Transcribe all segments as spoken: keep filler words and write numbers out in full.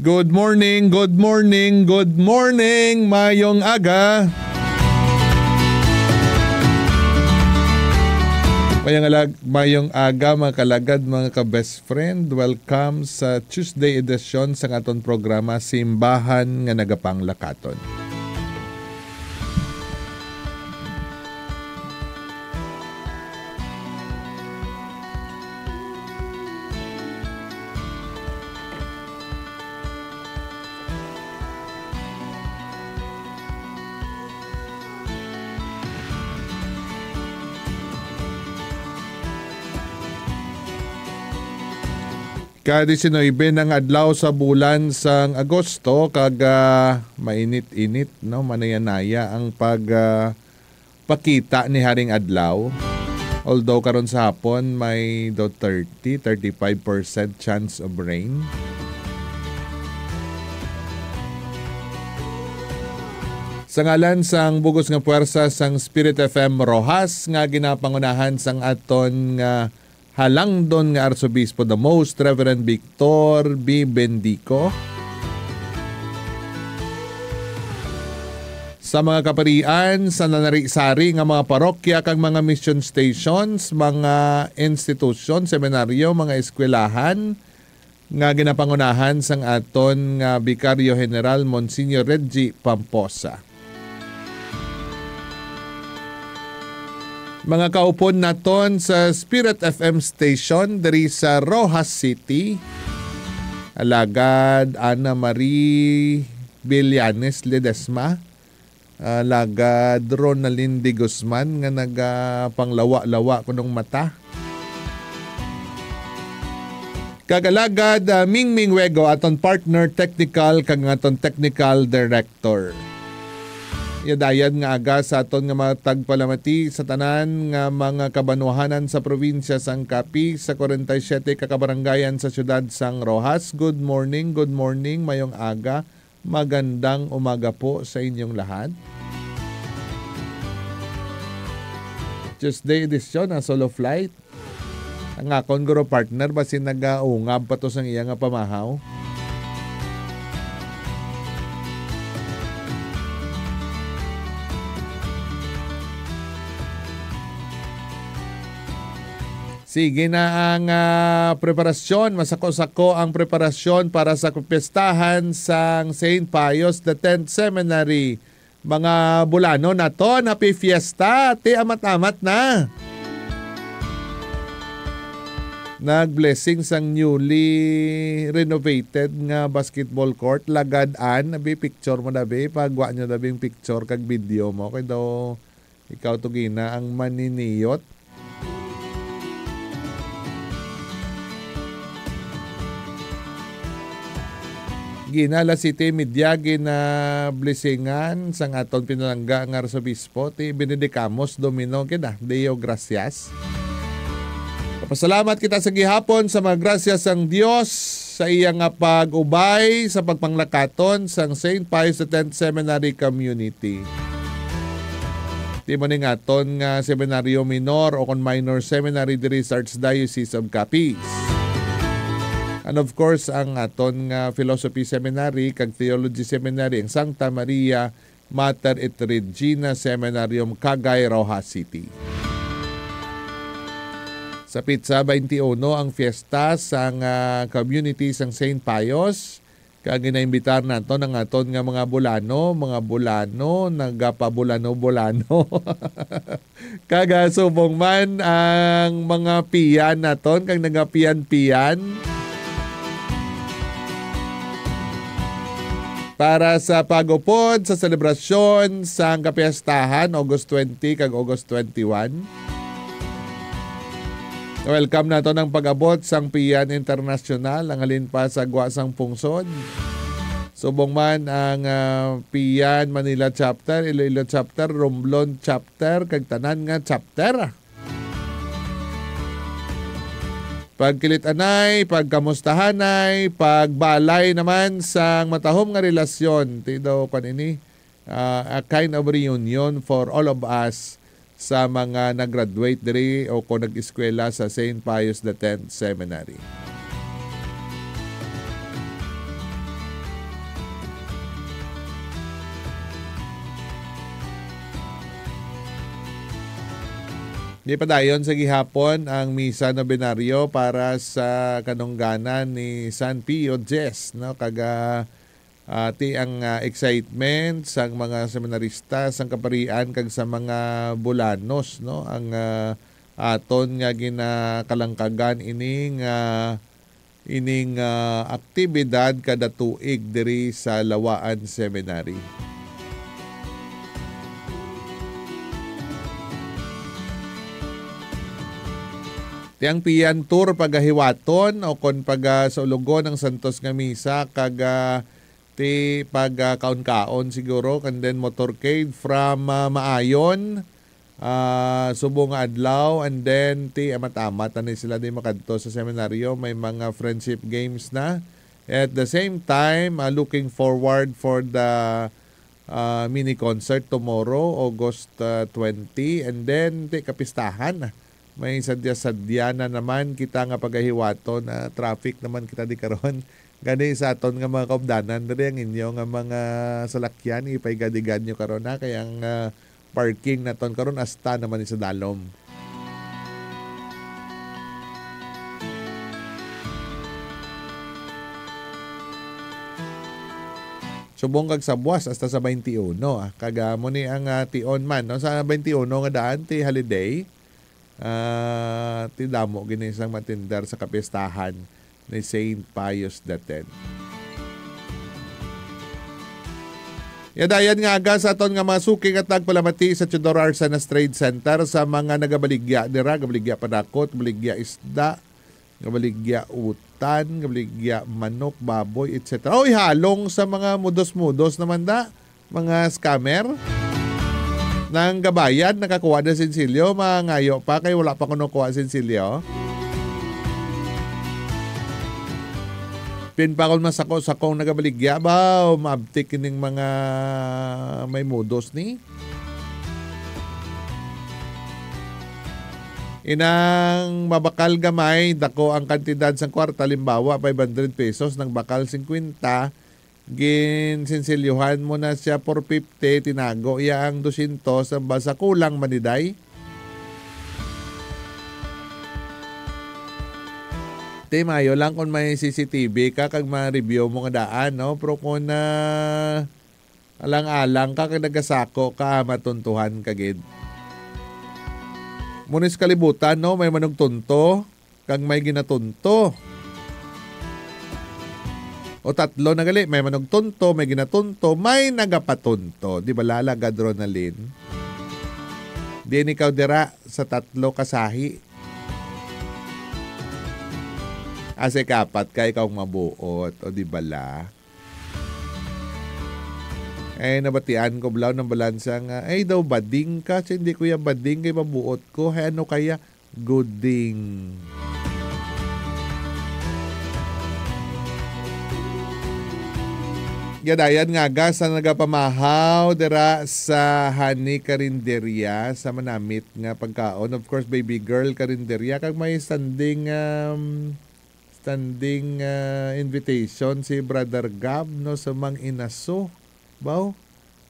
Good morning, good morning, good morning. Mayong aga. Mayong alag-, mayong aga, mga kalagad, mga ka-best friend. Welcome sa Tuesday edition sa aton programa, Simbahan nga Nagapanglakaton. Ka diecinuebe nang adlaw sa bulan sang Agosto, kag, ah, mainit-init, no? Manayanaya ang pag, ah, pakita ni Haring Adlaw. Although karon sa hapon may do thirty, thirty-five percent chance of rain. Sa ngalan sang bugos nga puwersa sang Spirit F M Roxas nga ginapangunahan sang aton nga halangdon nga Arsobispo, the Most Reverend Victor B. Bendico. Sa mga kaparian, sa nanari-sari nga mga parokya kag mga mission stations, mga institusyon, seminaryo, mga eskwelahan nga ginapangunahan sang aton nga Bikaryo General, Monsignor Reggie Pamposa. Mga kaupod naton sa Spirit F M station diri sa Roxas City, Alagad Ana Marie Villanes Ledesma, Alagad Ronaldin de Guzman nga nagapanglawa-lawa kunong mata. Kag Alagad, ah, Mingming Wego, aton partner technical kag ang aton technical director. Yadayad nga aga sa aton nga mga tagpalamati sa tanan nga mga kabanwahanan sa probinsya sang Capiz, sa forty-seven ka kabarangayan sa siyudad sang Roxas. Good morning, good morning, mayong aga. Magandang umaga po sa inyong lahat. Tuesday edition, ang solo flight. Ang akon guro partner, basin nagaungab pa to sang iya nga pamahaw. Sige na ang, ah, preparasyon. Masako-sako ang preparasyon para sa kapiestahan sang Saint Pius the Tenth Seminary. Mga Bulanon naton, happy fiesta! Ti amat-amat na. Nag-blessing sang newly renovated nga basketball court, Lagad-an. Abi, picture mo, dabi. Pagwa nyo, dabi, yung picture kag video mo. Kay daw, ikaw to gina ang maniniyot. Gina alas siyete y media, gina-blessingan sang aton pinalangga nga Arsobispo, ti Benedicamos Domino, gina, Deo Gracias. Pasalamat kita sa gihapon sa mga grasya sang Dios sa iya nga pag-ubay sa pagpanglakaton sang Saint Pius the Tenth Seminary Community. Ti mo ning aton nga seminaryo minor o kon minor seminary diri sa Archdiocese of Capiz. And of course, ang aton nga Philosophy Seminary kag Theology Seminary, ang Santa Maria Mater et Regina Seminarium, Cagay, Roxas City. Sa petsa twenty-one ang fiesta sang, ah, community sang Saint Pius. Kag ginaimbitar naton ang aton nga mga Bulano, mga Bulano, nagapabulano-bulano. Kag, ah, subong man ang mga piyan naton, kag nagapiyan-piyan para sa pag-upod sa selebrasyon sang kapiestahan, August twenty kag August twenty-one. Welcome naton ang pag-abot sang Pian International, ang halin pa sa gwa sang pungsod. Subong man ang, ah, Pian Manila Chapter, Iloilo Chapter, Romblon Chapter, kag tanan nga chapter. Pagkilit-anay, pagkamustahanay, pagbalay naman sang matahom nga relasyon. Ti daw kwan ini, ah, a kind of reunion for all of us sa mga nag-graduate diri o kung nag-eskwela sa Saint Pius the Tenth Seminary. Di padayon sa gihapon ang misa nobenaryo para sa kanungganan ni San Pio X, no? Kag, ah, ah, ti ang, ah, excitement sang mga seminarista sang kaparian kag sa mga Bulanos, no? Ang, ah, aton nga ginakalangkagan ining, ah, ining, ah, aktibidad kada tuig diri sa Lawaan Seminary. Ti ang pian tour pagahiwaton o kon paga sa ulugon ang santos nga misa kag, ah, ti pagkaon-kaon siguro, and then motorcade from, ah, Maayon, ah, subong nga adlaw, and then ti amat-amat ani sila di makadto sa seminaryo. May mga friendship games na. At the same time, ah, looking forward for the, ah, mini concert tomorrow, August, ah, twenty, and then ti kapistahan na. May sadya-sadya na naman kita nga pagahiwaton, ah, traffic naman kita di karon. Gani sa aton nga mga kaupdanan, diri ang inyo nga mga salakyan, ipaigad-igad nyo karon, ha, kay ang, ah, parking naton karon asta naman ni sa dalom. Subong kag sa buwas asta sa twenty-one, ah. Kag, ah, mo ni ang, ah, tion man, no? Sa twenty-one nga daan, ti holiday. Ah, ti damo gini sang matindar sa kapistahan ni Saint Pius the Tenth. Yadayan nga aga sa aton nga mga suki nga tagpalamati sa Teodoro Arcenas Trade Center sa mga nagabaligya dira, gabaligya panakot, baligya isda, gabaligya utan, gabaligya manok, baboy, et cetera. Oy, halong sa mga mudos-mudos naman da. Mga scammer. Nang gabayad, nakakuha na sinsilyo, mangayo pa kay wala pa kuno kuha sinsilyo. Pin pa kon masako-sakong nagabaligya ba, o maabtik kining mga may mudos ni? Inang mabakal gamay, dako ang kantidad sang kwarta, limbawa, five hundred pesos, nang bakal, singkwenta, Ginsinsilyohan mo na siya for fifty, tinago iya ang dosyentos, ang basa kulang man ni day. Ti, maayo lang kung may C C T V ka kag ma-review mo nga daan, no? Pero kung, ah, alang-alang ka kag nagasako ka, matuntuhan ka gid. Muna sa kalibutan, no? May manugtunto. Kag may ginatunto. O tatlo na gali, may manugtunto, may ginatunto, may nagapatunto. Di ba, Lala Gadronalyn? Diin ikaw dira sa tatlo ka sahi. Asa ikapat ka, ikaw ang mabuot. O, di bala? Eh, nabatian ko, blaw, ng balansa nga, "Ay, daw, bading ka." Siya, "Hindi ko yan bading, kay mabuot ko." Hay, ano kaya? Guding. Gadayan nga aga sa nagapamahaw dira sa Honey Karinderya sa manamit nga pagkaon. Of course, Baby Girl Karinderya. Kag may standing, um, standing, ah, invitation si Brother Gab, no, sa Mang Inaso. Baw?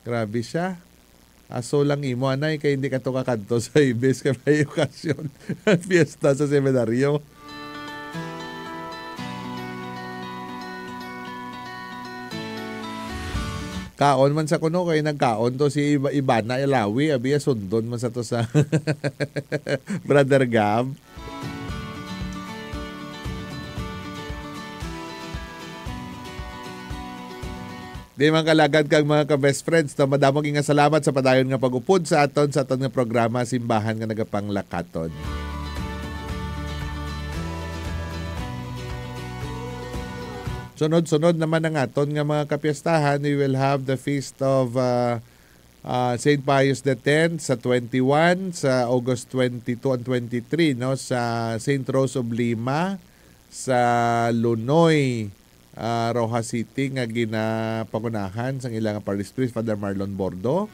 Grabe siya. Aso lang imo, anay, kay hindi ka to kakadto sa Ibis kay may okasyon ang fiesta sa seminaryo. Kaon man sa kuno kay nagkaon to si Iba-, Ibana Ilawi, abi, sundon man sa to sa Brother Gab. Di, mga kalagad kag mga ka-best friends, no, madamo gyud nga salamat sa padayon nga pag-upod sa aton, sa aton nga programa, Simbahan nga Nagapanglakaton. Sunod-sunod naman ang aton nga mga kapiestahan, we will have the Feast of, uh, ah, Saint Pius the Tenth sa twenty-one, sa August twenty-two and twenty-three, no, sa Saint Rose of Lima, sa Lunoy, ah, Roxas City, nga ginapangunahan sang ilang parish priest, Father Marlon Bordo.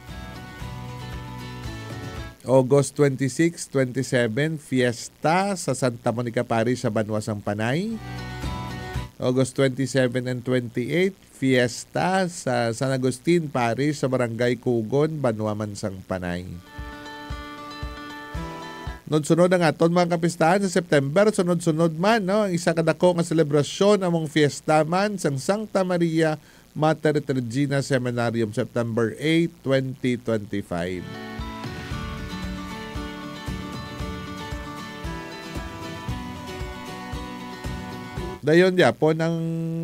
August twenty-six, twenty-seven, fiesta sa Santa Monica Parish sa Banwa sang Panay. August twenty-seven and twenty-eight, fiesta sa San Agustin Parish sa Barangay Kugon, Banwa man sang Panay. Sunod-sunod ang aton mga kapistahan sa September. Sunod-sunod man, no, ang isa ka dako nga selebrasyon, among fiesta man sang Santa Maria Mater et Regina Seminarium, September eight, twenty twenty-five. Dayon gyapon ang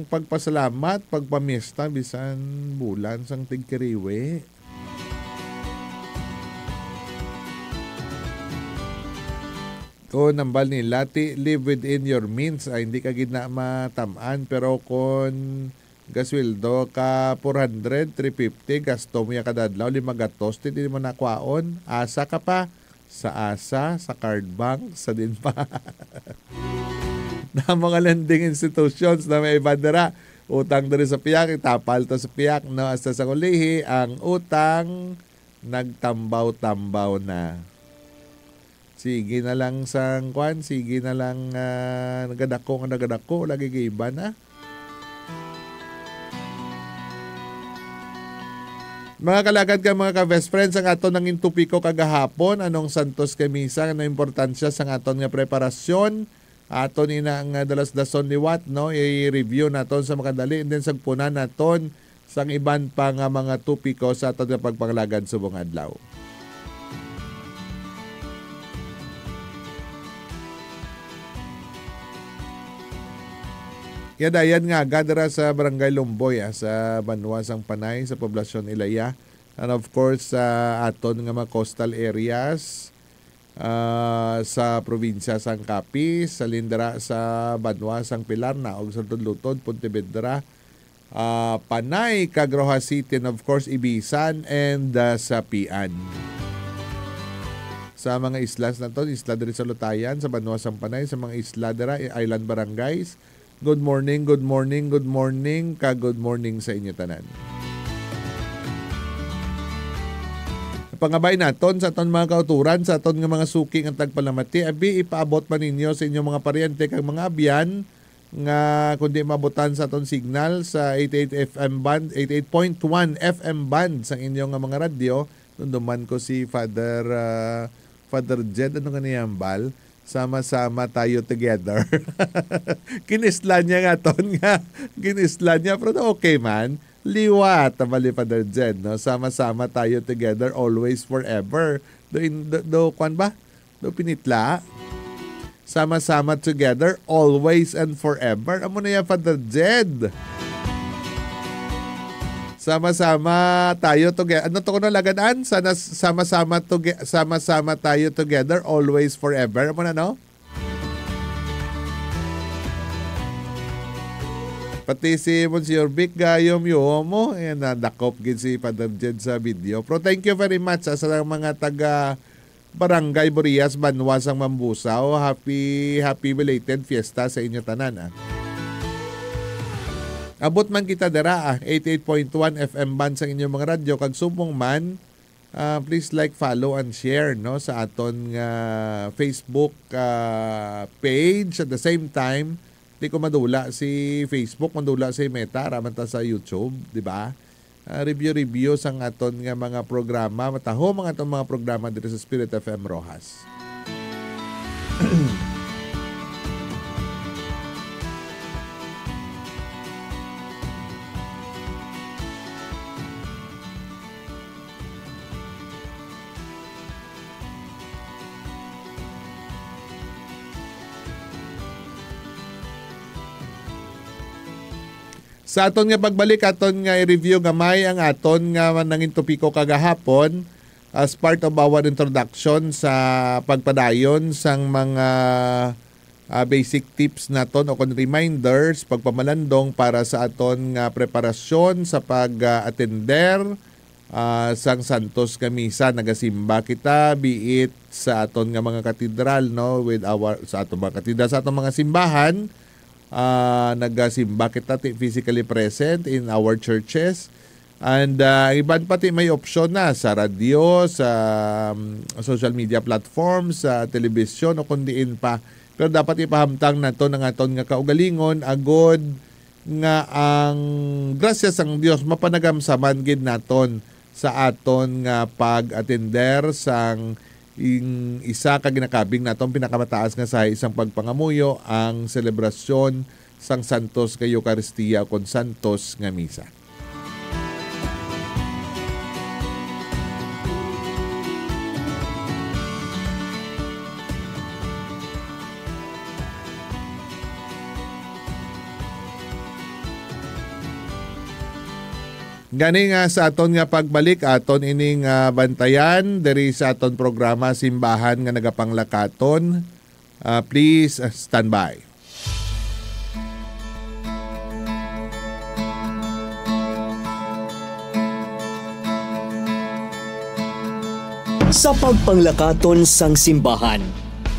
pagpasalamat, pagpamiesta, bisan bulan sang tigkiriwi. Kung nambal nila, ti, live within your means, ay hindi ka gid na matam-an, pero kung gasweldo ka four hundred, three fifty, gasto mo ya kada adlaw, lima gatos, ti, di mo nakwaon, asa ka pa? Sa asa, sa card bank, sa din pa. Na mga lending institutions na may iba dira, utang diri sa piyak, itapal to sa piyak, no? Hasta sa kulihi, ang utang nagtambaw-tambaw na. Sige na lang sang kwan, sige na lang, ah, nagadako nga nagadako, lagi kay iba na. Mga kalagad ka, mga ka-best friends, ang aton nangin topiko kagahapon, anong Santos kay Misa, ano importansya sang aton nga preparasyon? Aton ina nga dalas-dason liwat, no? I-review naton sa makadali, and then sagpunan naton sang iban pa nga mga topiko sa aton nga pagpangalagad subong adlaw. Kaya dayan nga, aga dira sa Barangay Lumboy, ah, sa banwa sang Panay, sa poblasyon Ilaya. And of course, sa aton nga mga coastal areas, ah, sa probinsya sang Capiz, sa lindra sa banwa sang Pilar, naog sa Lutod-Lutod, Pontevedra, ah, Panay, kag Roxas City, and of course, Ibisan and, ah, Sapian. Sa mga islas naton, isla diri sa Lutayan, sa banwa sang Panay, sa mga isla dira, island barangays, good morning, good morning, good morning, kag good morning sa inyo tanan. Pangabay naton sa aton mga kauturan, sa aton nga mga suki nga tagpalamati, abi ipaabot man ninyo sa inyong mga paryente kag mga abyan nga kung di maabutan sa aton signal sa eighty-eight F M band, eighty-eight point one F M band sa inyong nga mga radyo. Dumduman ko si Father, ah, Father Jed, ano nga niyambal? Sama-sama tayo together. Kinisla niya nga ton nga. Kinisla niya, pero okay man. Liwat, ang bali, Father Jed, no? Sama-sama tayo together, always, forever. Do, in, do, do, kwan ba? Do pinitla? Sama-sama together, always and forever. Amo na yan, Father Jed. Sama-sama tayo together. Ano to kuno, Lagadan? Sana sama-sama toge-, sama-sama tayo together, always, forever. Amo na, no? Pati si Monsignor Vic Gayom, yo mo, eh, nadakop gid si Father Jed sa video. Pero thank you very much, ah, sa mga taga Barangay Burias, Banwa sang Mambusao. Happy, happy belated fiesta sa inyo tanan, ah. Abot man kita dira, ah, eighty-eight point one F M band sang inyong mga radyo, kag subong man, ah, please like, follow, and share, no, sa aton nga Facebook, ah, page. At the same time, di ko madula si Facebook, madula si Meta, ara man ta sa YouTube, di ba? Ah, review-review sang aton nga mga programa, matahom ang aton mga programa diri sa Spirit F M Roxas. Sa aton nga pagbalik, aton nga i-review gamay ang aton nga nangin topiko kagahapon as part of our introduction sa pagpadayon sang mga, ah, basic tips naton o kon reminders, pagpamalandong para sa aton nga preparasyon sa pag, ah, atender, ah, sang santos nga misa. Nagasimba kita, be it sa aton nga mga katedral, no, with our, sa aton mga katedral, sa aton mga simbahan, ah, nagasimba kita ti physically present in our churches. And, ah, ang iban pa ti may opsyon na sa radyo, sa, um, social media platforms, sa telebisyon, o kun diin pa. Pero dapat ipahamtang naton ang aton nga kaugalingon agod nga ang grasya sang Dios mapanagamsaman gid naton sa aton nga pag-atender sang Ing isa ka ginakabig naton pinakamataas nga sahi sang pagpangamuyo, ang selebrasyon sang santos nga Eukaristia ukon santos nga misa. Gani nga sa aton nga pagbalik, aton ining, ah, bantayan diri sa aton programa Simbahan nga Nagapanglakaton. Ah, please, ah, stand by. Sa pagpanglakaton sang simbahan,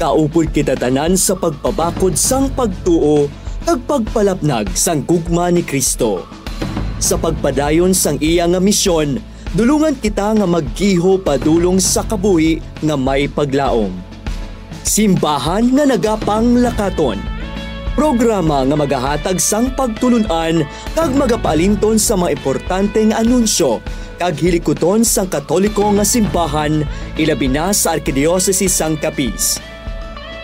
kaupod kita tanan sa pagpabakod sang pagtuo kag pagpalapnag sang gugma ni Cristo. Sa pagpadayon sang iya nga misyon, dulungan kita nga maggiho padulong sa kabuhi nga may paglaom. Simbahan nga Nagapanglakaton, programa nga magahatag sang pagtulon-an kag magapaalinton sa mga importante nga anunsyo kag hilikuton sang Katoliko nga simbahan, ilabi na sa Arkidiyosese sang Capiz.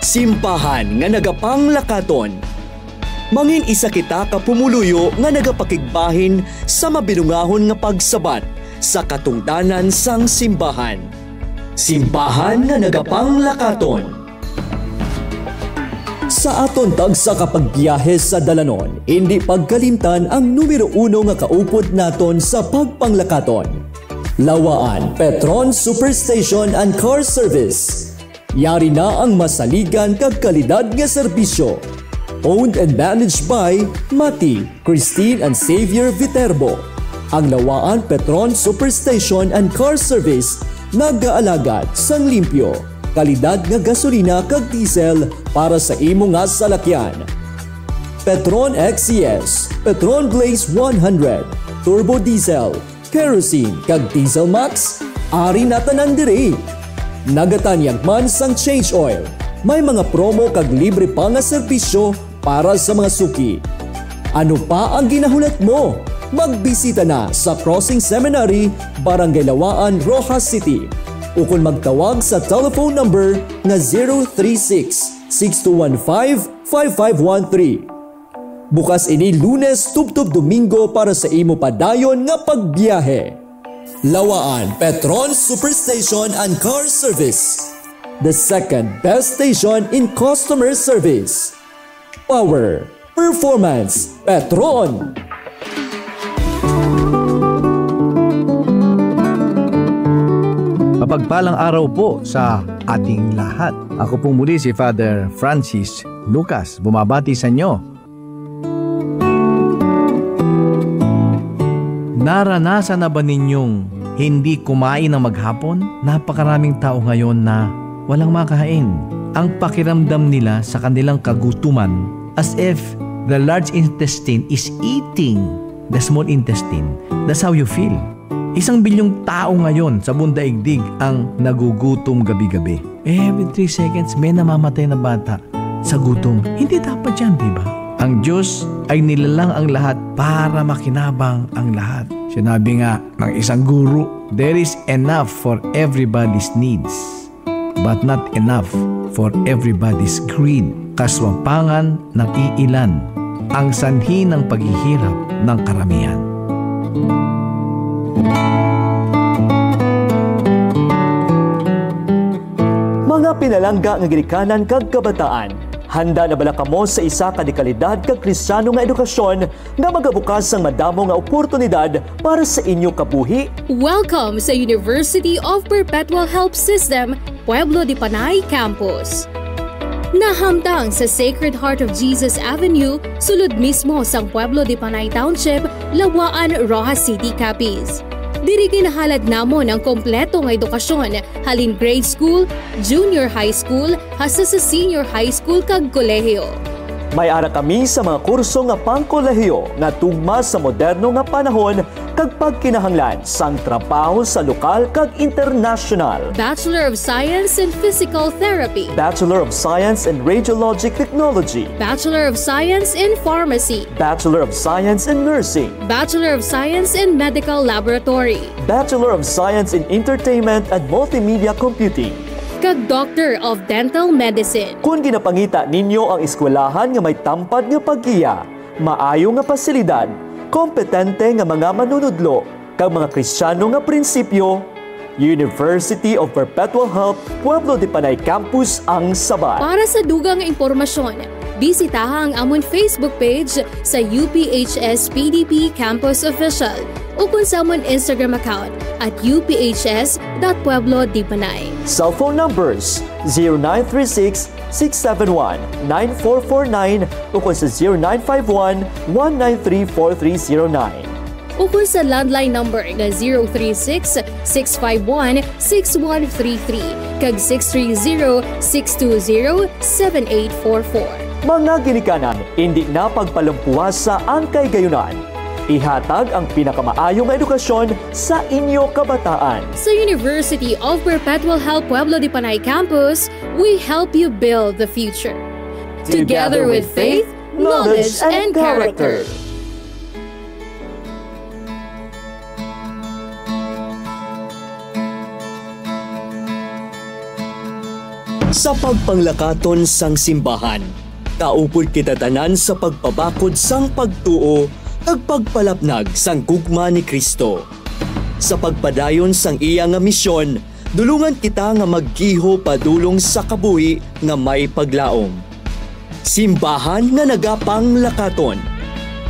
Simbahan nga Nagapanglakaton. Mangin-isa kita ka pumuluyo nga nagapakigbahin sa mabinungahon nga pagsabat sa katungdanan sang simbahan. Simbahan nga Nagapanglakaton. Sa aton tagsa ka pagbiyahe sa dalanon, indi pagkalimtan ang numero uno nga kaupod naton sa pagpanglakaton. Lawaan Petron Superstation and Car Service. Yari na ang masaligan kag kalidad nga serbisyo. Owned and managed by Mati, Christine, and Xavier Viterbo. Ang Lawaan Petron Superstation and Car Service nagaalagad sang limpyo, kalidad nga gasolina kag diesel para sa imo nga salakyan. Petron X C S, Petron Blaze one hundred, Turbo Diesel, Kerosene, kag Diesel Max, ari na tanan diri. Nagatanyag man sang change oil. May mga promo kag libre pa nga serbisyo para sa mga suki. Ano pa ang ginahulat mo? Magbisita na sa Crossing Seminary, Barangay Lawaan, Roxas City, ukon magtawag sa telephone number nga zero three six, six two one five, five five one three. Bukas ini Lunes tubtob Domingo para sa imo padayon nga pagbiyahe. Lawaan Petron Superstation and Car Service, the second best station in customer service. Power, performance, Petron. Mapagpalang araw po sa ating lahat. Ako pong muli si Father Francis Lucas, bumabati sa inyo. Naranasan na ba ninyong hindi kumain ng maghapon? Napakaraming tao ngayon na walang makain. Ang pakiramdam nila sa kanilang kagutuman, as if the large intestine is eating the small intestine. That's how you feel. Isang bilyong tao ngayon sa buong daigdig ang nagugutom gabi-gabi. Every three seconds, may namamatay na bata sa gutom. Hindi dapat yan, di ba? Ang Diyos ay nilalang ang lahat para makinabang ang lahat. Sinabi nga ng isang guro, "There is enough for everybody's needs, but not enough for everybody's greed." Kaswapangan ng iilan ang sanhi ng paghihirap ng karamihan. Mga pinalangga nga ginikanan kag kabataan, handa na bala kamo sa isa ka dekalidad kag Kristiyano nga edukasyon nga magabukas sang madamo nga oportunidad para sa inyo kabuhi? Welcome sa University of Perpetual Help System, Pueblo de Panay Campus. Nahamtang sa Sacred Heart of Jesus Avenue, sulod mismo sang Pueblo de Panay Township, Lawaan, Roxas City, Capiz. Diri ginahalad namon ang kompleto nga edukasyon halin grade school, junior high school, hasta sa senior high school kag kolehiyo. May ara kami sa mga kurso nga pangkolehiyo nga tugma sa moderno nga panahon kag pagkinahanglan sang trabaho sa lokal kag internasyonal. Bachelor of Science in Physical Therapy. Bachelor of Science in Radiologic Technology. Bachelor of Science in Pharmacy. Bachelor of Science in Nursing. Bachelor of Science in Medical Laboratory. Bachelor of Science in Entertainment and Multimedia Computing. kag Doctor of Dental Medicine. Kon ginapangita ninyo ang eskwelahan nga may tampad nga paggiya, maayo nga pasilidad, kompetente nga mga manunudlo, kag mga Kristiyano nga prinsipyo, University of Perpetual Help Pueblo de Panay Campus ang sabat. Para sa dugang nga impormasyon, bisitaha ang amon Facebook page sa U P H S P D P Campus Official ukon sa amon Instagram account at U P H S dot pueblo de Panay. Cell phone numbers: zero nine three six, six seven one, nine four four nine ukon sa zero nine five one, one nine three, four three zero nine. Ukon sa landline number nga zero three six, six five one, six one three three kag six three zero, six two zero, seven eight four four. Mga ginikanan, indi na pagpalumpuwasa ang kahigayonan. Ihatag ang pinakamaayo nga edukasyon sa inyo kabataan. Sa University of Perpetual Help Pueblo de Panay Campus, we help you build the future. Together with faith, knowledge, and character. Sa pagpanglakaton sang simbahan, kaupod kita tanan sa pagpabakod sang pagtuo kag pagpalapnag sang gugma ni Cristo. Sa pagpadayon sang iya nga misyon, dulungan kita nga maggiho padulong sa kabuhi nga may paglaom. Simbahan nga nagapanglakaton.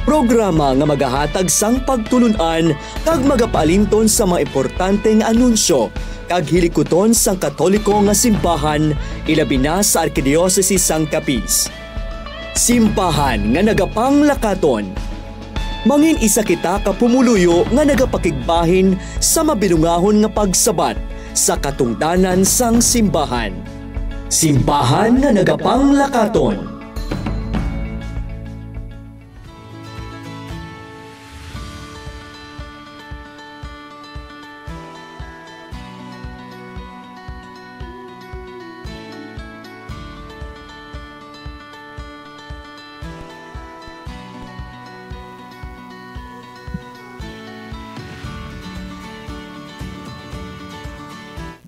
Programa nga magahatag sang pagtulon-an kag magapaalinton sa mga importante nga anunsyo kag hilikuton sang Katoliko nga simbahan, ilabi na sa Arkidiyosese sang Capiz. Simbahan nga nagapanglakaton. Mangin-isa kita ka pumuluyo nga nagapakigbahin sa mabinungahon nga pagsabat sa katungdanan sang simbahan. Simbahan nga nagapanglakaton.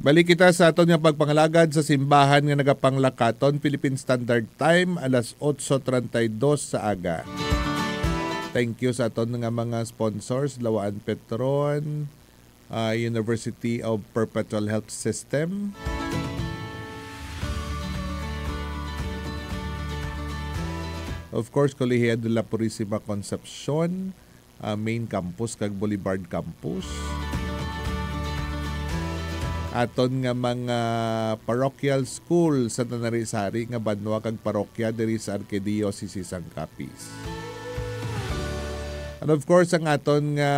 Balik kita sa aton nga pagpangalagad sa simbahan nga nagapanglakaton, Philippine Standard Time, alas otso treinta y dos sa aga. Thank you sa aton nga mga sponsors, Lawaan Petron, ah, University of Perpetual Health System. Of course, Colegio de la Purisima Concepcion, ah, main campus kag Boulevard campus. Aton nga mga parochial school sa tanari-sari nga banwa kag parokya diri sa Arkidiocese sang Capiz. And of course, ang aton nga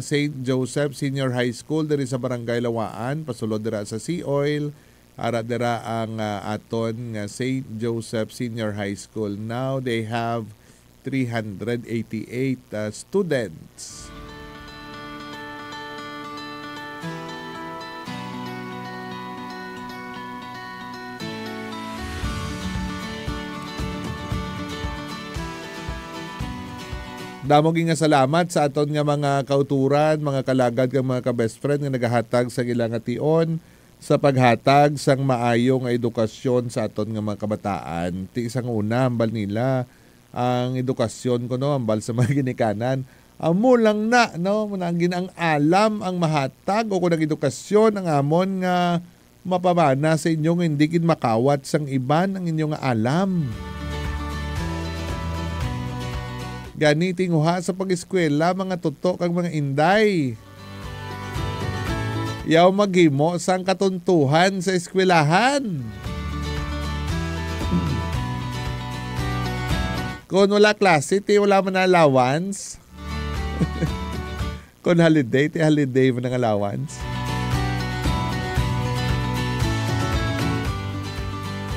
Saint Joseph Senior High School diri sa Barangay Lawaan, pasulod dira sa Sea Oil, ara dira ang, ah, aton nga Saint Joseph Senior High School. Now they have three hundred eighty-eight, ah, students. Damo gid nga salamat sa aton nga mga kauturan, mga kalagad, kag mga ka-best friend nga nagahatag sa ila nga tion sa paghatag sang maayo nga edukasyon sa aton nga mga kabataan. Ti sang una, hambal nila, ang edukasyon kuno, hambal sa mga ginikanan, amo lang na, no? Muna ang gin-, ang alam ang mahatag, o kung ang edukasyon ang amon nga mapamana sa inyo nga hindi gid makawat sang iban ang inyo nga alam. Gani, tinguha sa pag-eskwela, mga tuto kag mga inday. Yaw maghimo sang katuntuhan sa eskwelahan. Kung wala klase, ti wala man allowance. Kung holiday, ti holiday man ang allowance.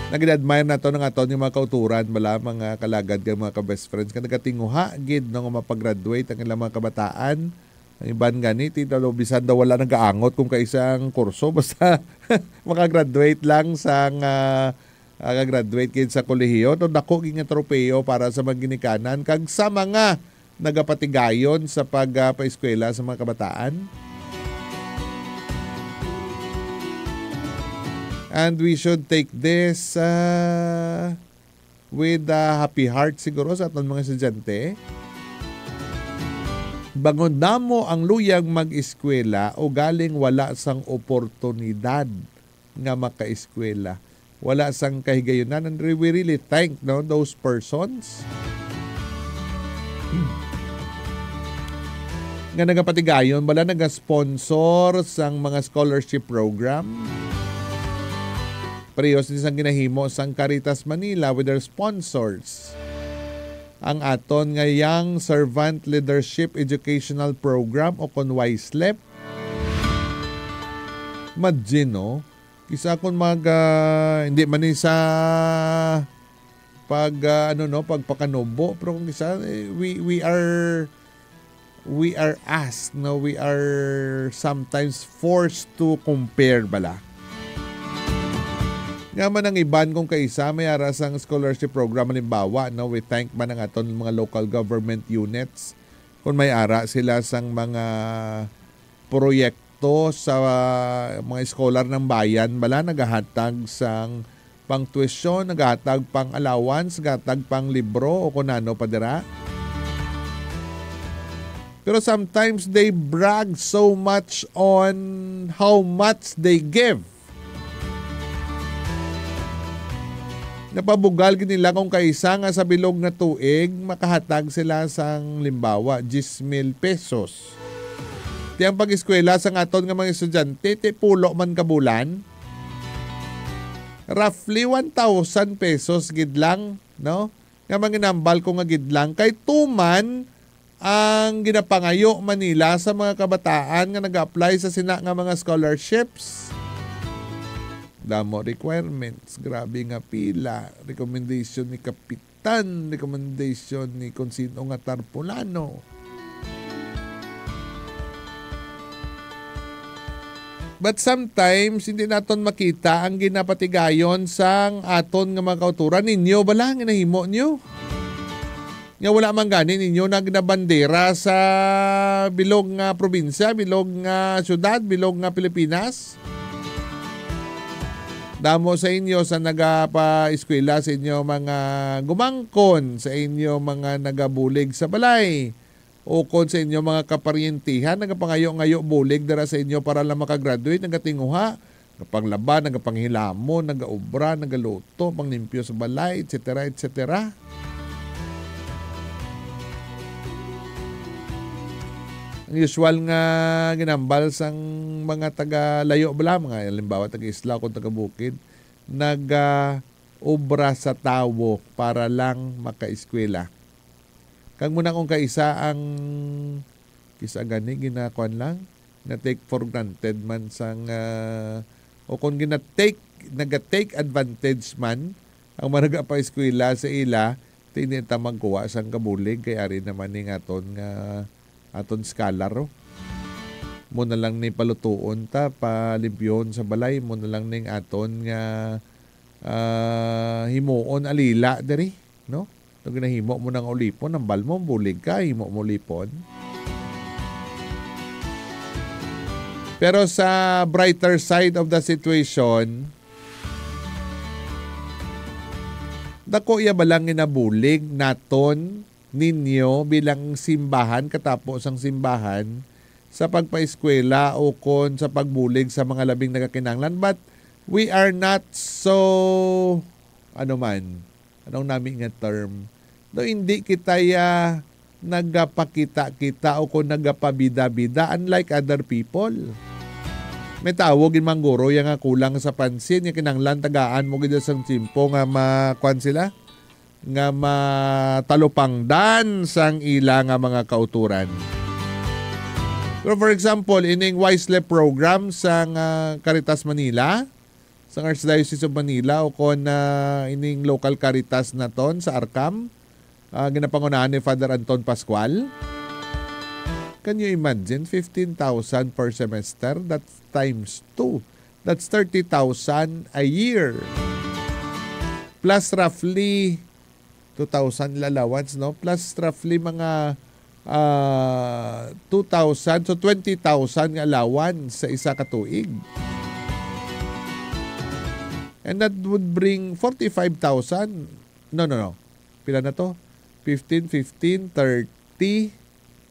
Nag-admire nato ng aton yung mga kauturan, bala, mga kalagad, kag mga ka-best friends, nga nagatinguha gid, no, nga mapagraduate ang ilang mga kabataan. Ang iban gani, ti daw, bisan daw wala nagaangot kung kaisa ang kurso, basta makagraduate lang sa nga, ah, kagraduate gid sa kolehiyo, to dako gid nga tropeo para sa mga ginikanan kag sa mga nagapatigayon sa pag, ah, paeskwela sa mga kabataan. And we should take this, ah, with a happy heart siguro sa aton mga estudyante. Bangon damo ang luyag mag-eskwela, ugaling wala sang oportunidad nga makaeskwela. Wala sang kahigayunan. And re-, we really thank, no, those persons nga nagapatigayon, bala, nagasponsor sang mga scholarship program. Parehas ni sang ginahimo sang Caritas Manila with their sponsors. Ang aton nga Young Servant Leadership Educational Program o kon YSLEP. Imagine, no? Kisa kon mag, ah, hindi man ni sa pag, ah, ano, no, pagpakanubo, pero kung kisa, eh, we, we are, we are asked, no, we are sometimes forced to compare bala. Nga man ang iban kung kaisa may ara sang scholarship program, halimbawa, no, we thank man ang aton mga local government units kung may ara sila sang mga proyekto sa mga eskolar ng bayan, bala, nagahatag sang pang tuition, nagahatag pang allowance, nagahatag pang libro, o kung ano pa dira. Pero sometimes they brag so much on how much they give. Napabugal gid nila kung kaisa nga sa bilog nga tuig makahatag sila sang, limbawa, diyes mil pesos. Ti ang pag-eskwela sang aton nga mga estudyante, ti pulo man ka bulan, roughly one thousand pesos gid lang, no? Nga manginambal ko nga gid lang kay tuman ang ginapangayo man nila sa mga kabataan nga nag-apply sa sina nga mga scholarships. Damo requirements, grabe nga pila, recommendation ni kapitan, recommendation ni kung sino nga tarpulano. But sometimes, hindi naton makita ang ginapatigayon sang aton nga mga kauturan. Ninyo bala ang ginahimo nyo? Nga wala man gani ninyo na ginabandera sa bilog nga probinsya, bilog nga syudad, bilog nga Pilipinas? Damo sa inyo sa nagapaeskwela sa inyo mga gumangkon, sa inyo mga nagabulig sa balay, ukon sa inyo mga kaparyentihan, nagapangayo-ngayo bulig dira sa inyo para lang makagraduate, nagatinguha, nagapanglaba, nagapanghilamon, nagaobra, nagaluto, panglimpyo sa balay, et cetera, et cetera. Ang usual nga ginambal sang mga taga layo bala, mga halimbawa taga isla o taga bukid, naga obra sa tawo para lang makaeskwela. Kag muna kung kaisa ang, kisa gani, ginakuan lang, na take for granted man sang, ah, o kung gina-take, naga-take advantage man ang mga nagapaeskwela sa ila, ti hindi ta magkuha sang kabulig kay ari naman ning aton nga, aton scholar, oh. Mo na lang ni palutuon ta, palimpyohon sa balay, mo na lang ning aton nga, ah, himuon alila diri, no? Pag nahimo mo ng ulipon, ang bal mo, bulig ka, himo mo ulipon. Pero sa brighter side of the situation, dako ya ba lang ginabulig naton ninyo bilang simbahan, katapo sang simbahan, sa pagpaeskwela o kon sa pagbulig sa mga labing nagakinahanglan? But we are not so, ano man, anong nami nga term? No, hindi kita ya nagapakita-kita o kon nagapabida-bida, unlike other people. May tawo gid man guro ya nga kulang sa pansin, ya kinahanglan tagaan mo gid sang tiyempo nga makuan sila, nga matalupangdan sang ila nga mga kauturan. Pero for example, ining YSLEP program sang, ah, Caritas Manila, sang Archdiocese of Manila, o kon, ah, ining local Caritas naton sa Arcam, ah, ginapangunahan ni Father Anton Pascual. Can you imagine? Fifteen thousand per semester, that's times two. That's thirty thousand a year. Plus roughly two thousand allowance, no? Plus roughly mga, ah, two thousand, so twenty thousand nga allowance sa isa ka tuig. And that would bring forty-five thousand. No, no, no. Pila na to? Fifteen, fifteen, thirty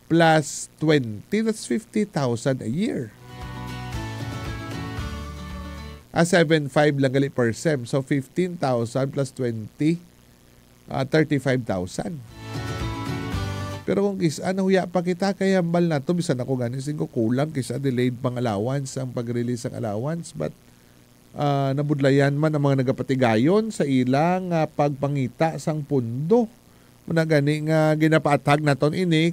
plus twenty. That's fifty thousand a year. Ah, seven five lang gali per sem. So, fifteen thousand plus twenty, ah, thirty-five thousand. Pero kung kis-, ano, huya pa kita, kay hambal na to, bisan ako gani, singko kulang, kisa delayed pang allowance ang pag-release sang allowance, but, ah, nabudlayan man ang mga nagapatigayon sa ilang, ah, pagpangita sang pundo. Muna gani nga ginapaathag naton ini,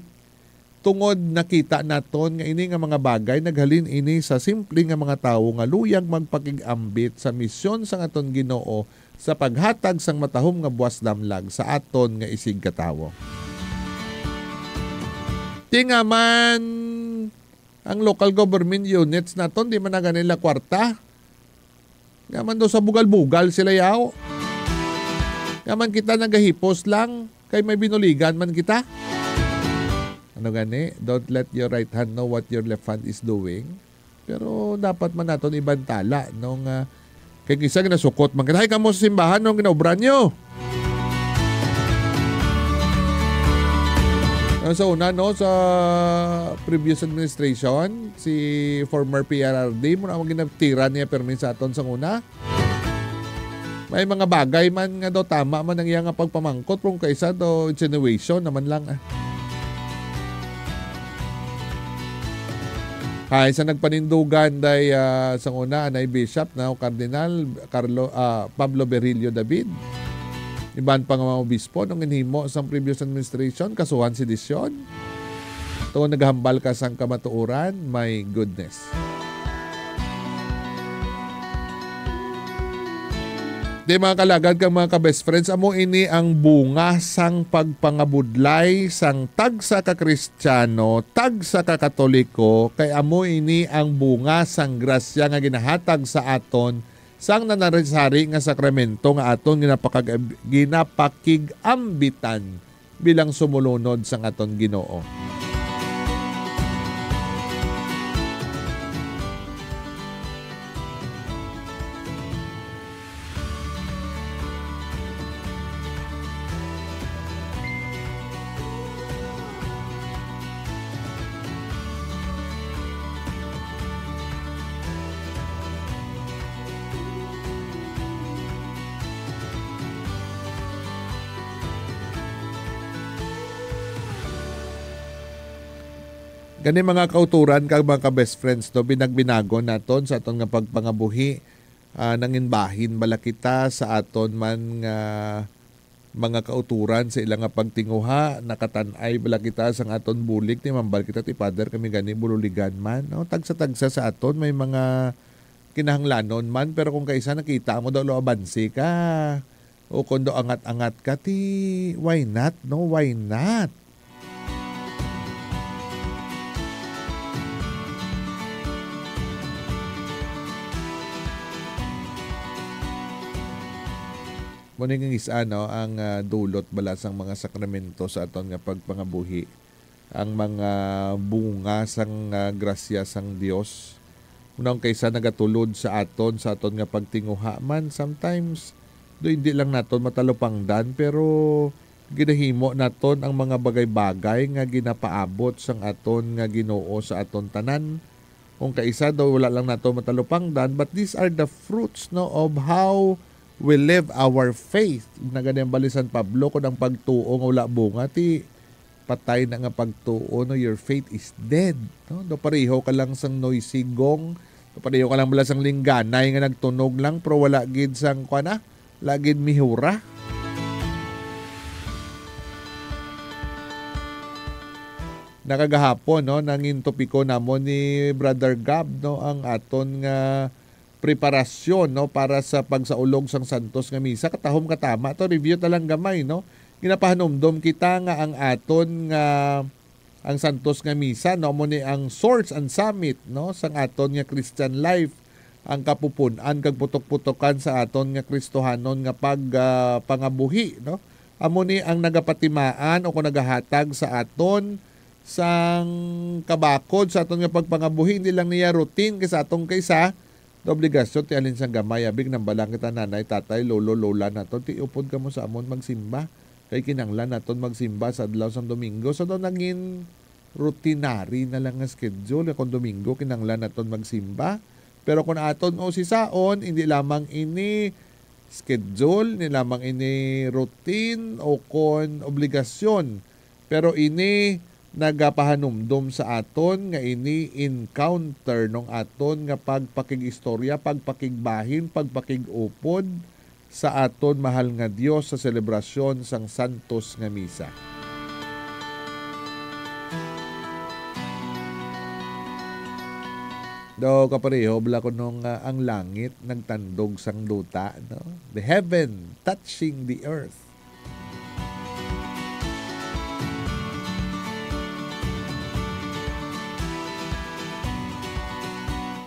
tungod nakita naton nga ini nga mga bagay naghalin ini sa simple nga mga tawo nga luyag magpakig-ambit sa misyon sang aton Ginoo sa paghatag sang matahom nga buwas damlag sa aton nga isigkatawo. Ti nga man ang local government units naton, di man na ganila kwarta. Nga man daw sa bugal-bugal sila, yaw. Nga man kita nagahipos lang, kay may binuligan man kita. Ano gani? Don't let your right hand know what your left hand is doing. Pero dapat man naton ibantala, no, nga kay kisa ginasukot man kita. Hay kamo sa simbahan, no, ginaobra nyo. Ang sa una, no, sa previous administration, si former P R R D, muna ang ginatira niya permi sa aton sa una. May mga bagay man nga daw tama man ang iya nga pagpamangkot, pero kung kaisa daw insinuation naman lang, ah. Hay, sa nagpanindugan day, ah, sa una, anay Bishop, now Cardinal Carlo, ah, Pablo Berrillo David. Iban pa nga mga obispo nung ginhimo sang previous administration, kasuhan sedisyon. Tungod naghambal ka sang kamatuoran, my goodness. Di, mga kalagad kag mga ka-best friends, amo ini ang bunga sang pagpangabudlay sang tagsa ka Kristiyano, tagsa ka Katoliko, kay amo ini ang bunga sang grasya nga ginahatag sa aton sang nanari-sari nga sakramento nga aton ginapakag-, ginapakig-ambitan bilang sumulunod sang aton Ginoo. Gani, mga kauturan kag mga ka-best friends, no, binagbinagon naton sa aton nga pagpangabuhi, ah, nangin bahin bala kita sa aton man nga mga kauturan sa ila nga pagtinguha, nakatan-ay bala kita sang aton bulig, ti mambal kita, ti Father, kami gani bululigan man, no? Tagsa-tagsa sa aton may mga kinahanglanon man, pero kung kaisa nakita mo daw lo abanse ka, o kon daw angat-angat ka, ti why not, no? Why not? Mo ni nga is-, ano, ang, ah, dulot bala sang mga sakramento sa aton nga pagpangabuhi, ang mga bunga sang, ah, grasya sang Dios. Una, ang kaysa nagatulod sa aton, sa aton nga pagtinguha man, sometimes, do hindi lang naton matalupangdan, pero ginahimo naton ang mga bagay-bagay nga ginapaabot sang aton nga Ginoo sa aton tanan. Kung kaisa daw, wala lang nato matalupangdan, but these are the fruits, no, of how we live our faith. Nagani ang bali San Pablo, kung ang pagtuo nga wala bunga, ti patay na nga pagtuo, no, your faith is dead, no? Do pareho ka lang sang noisy gong, do pareho ka lang bala sang lingganay nga nagtunog lang, pero wala gid sang, kuwan na, wala gid mihura. Nakagahapon, no, nangin topiko namon ni Brother Gab, no, ang aton nga preparasyon, no, para sa pagsaulog sang Santos nga Misa. Katahom katama to, review ta lang gamay, no. Ginapahanumdom kita nga ang aton nga, ang Santos nga Misa, no, amo ni ang source and summit, no, sang aton nga Christian life, ang kapupun-an kag putok-putokan sa aton nga Kristohanon nga pag, ah, pangabuhi, no. Amo ni ang nagapatimaan o kung nagahatag sa aton sang kabakod sa aton nga pagpangabuhi, hindi lang niya routine kay sa atong kaysa, Nga obligasyon ti halin sang gamay, abi ginhambalan kita nanay, tatay, lolo, lola naton, ti upod kamo sa amon magsimba. Kay kinahanglan naton magsimba sa adlaw sang Domingo. So, daw nangin routinary na lang nga schedule nga kon Domingo kinahanglan naton magsimba. Pero kon aton usisaon, hindi lamang ini schedule, hindi lamang ini routine o kon obligasyon, pero ini nagapahanumdom sa aton nga ini encounter nung aton nga pagpakig-istorya, pagpakigbahin, pagpakig-upod sa aton mahal nga Dios sa selebrasyon sang Santos nga Misa. Daw kapareho bala kuno nga ang langit nagtandog sang duta, no? The heaven touching the earth.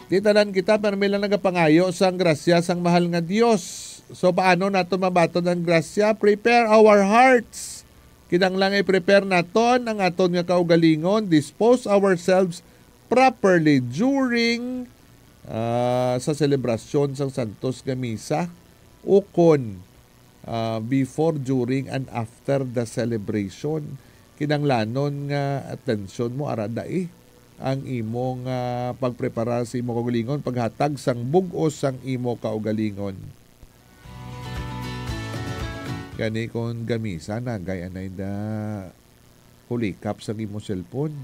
Di tanan kita, pero may lang nagapangayo sang grasya sang mahal nga Dios. So, paano naton mabaton ang grasya? Prepare our hearts. Kinahanglan i-prepare naton ang aton nga kaugalingon, dispose ourselves properly during, ah, sa selebrasyon sang Santos nga Misa, ukon, ah, before, during, and after the celebration. Kinahanglanon nga atensyon mo ara dai ang imong, ah, pagprepara sa imong kaugalingon, paghatag sang bug-os sang imo kaugalingon. Gani kon gamisa, nagay anay da hulikap sang imo cellphone.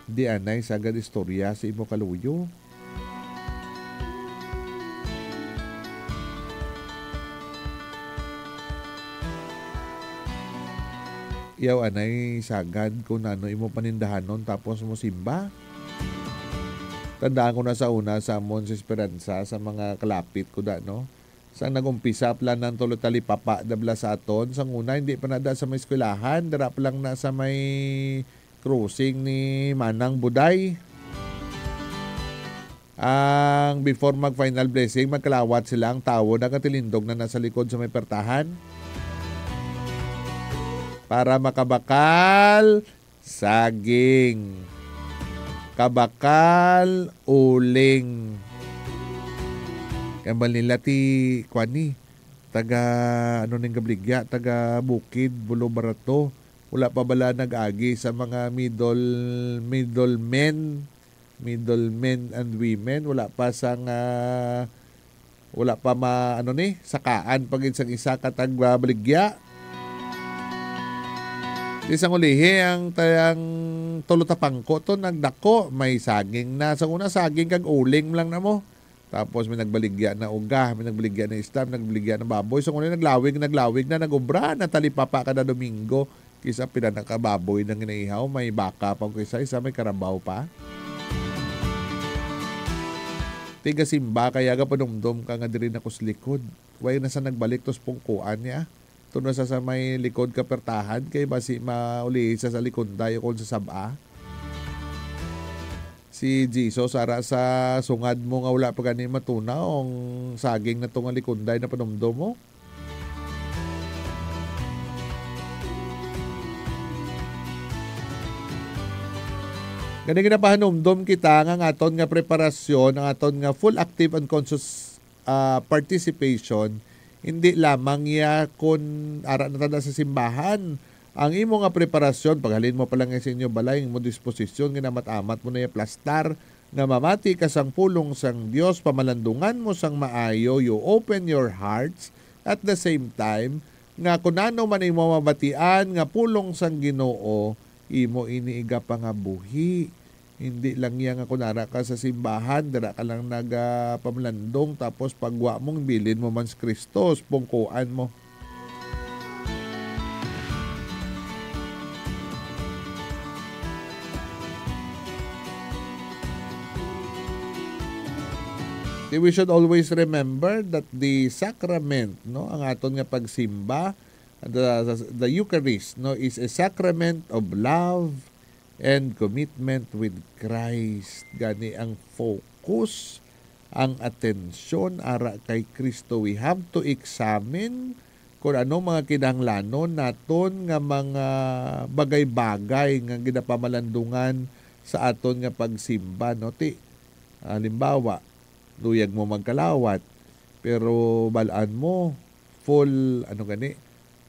Di anay sagad istorya sa imo kaluyo. Yaw anay sagad kung ano imo panindahanon tapos mo simba. Tandaan ko na sa una sa amon sa Esperanza, sa mga kalapit ko da, no? Sang nag-umpisa pa lang ang tulo talipapa da bala sa aton, sang una, hindi pa na da sa may eskwelahan, dira pa lang na sa may crossing ni Manang Buday. Ang before mag-final blessing, magkalawat sila, ang tawo nagatilindog na nasa likod sa may pertahan para makabakal saging. Kabakal, uling. Kay Manila ti, kuan ni, taga, ano ning gabaligya, taga Bukid, Bulo, Barato. Wala pa bala nag-agi sa mga middle, middlemen, middlemen and women. Wala pa sang, ah, wala pa ma-, ano ni, sakaan pa gid sang isa ka tagbaligya. Di sang ulihi, ang tayang tulo tapangko to nagdako, may saging na. Sa una, saging kag uling lang na mo. Tapos may nagbaligya na uga, may nagbaligya na isda, may nagbaligya na baboy. So, ngunit naglawig, naglawig na, nag-ubra na talipapa kada Domingo. Kisa pila na ka baboy nang ginaihaw, may baka pa, kisa isa may karabaw pa. Tigasimba, kaya gapanumdom ka nga diri na ko sa likod. Way na sa nagbalik tos pungkuan niya. Tuna sa, sa may likod ka pertahan, kay basi mauli sa, sa likunday o kung sa sab-a. Si Jesus, ara sa sungad mo nga wala pa gani matunaw, ang saging na to nga likunday na panumdom mo. Gani ginapahanumdom kita nga ang aton nga preparasyon, ang aton nga full active and conscious ah, participation, hindi lamang ya kun ara na ta sa simbahan. Ang imo nga preparasyon, paghalin mo pa lang sa inyo balay, ang imo disposisyon, ginamat-amat mo na ya plastar, nga mamati ka sang pulong sang Dios, pamalandungan mo sang maayo, you open your hearts, at the same time, nga kun ano man imo mabatian nga pulong sang Ginoo, imo ini igapangabuhi. Hindi lang iya nga kun ara ka sa simbahan, dira ka lang nagapamlandong, tapos pagwa mo, bilin mo man si Kristo, pungkuan mo. Di, we should always remember that the sacrament, no, ang aton nga pagsimba, the, the, the Eucharist, no, is a sacrament of love and commitment with Christ. Gani ang focus, ang atensyon ara kay Kristo. We have to examine kung ano mga kinahanglanon naton nga mga bagay-bagay nga ginapamalandungan sa aton nga pagsimba, no? Ti, halimbawa, luyag mo magkalawat, pero bal-an mo, full, ano gani,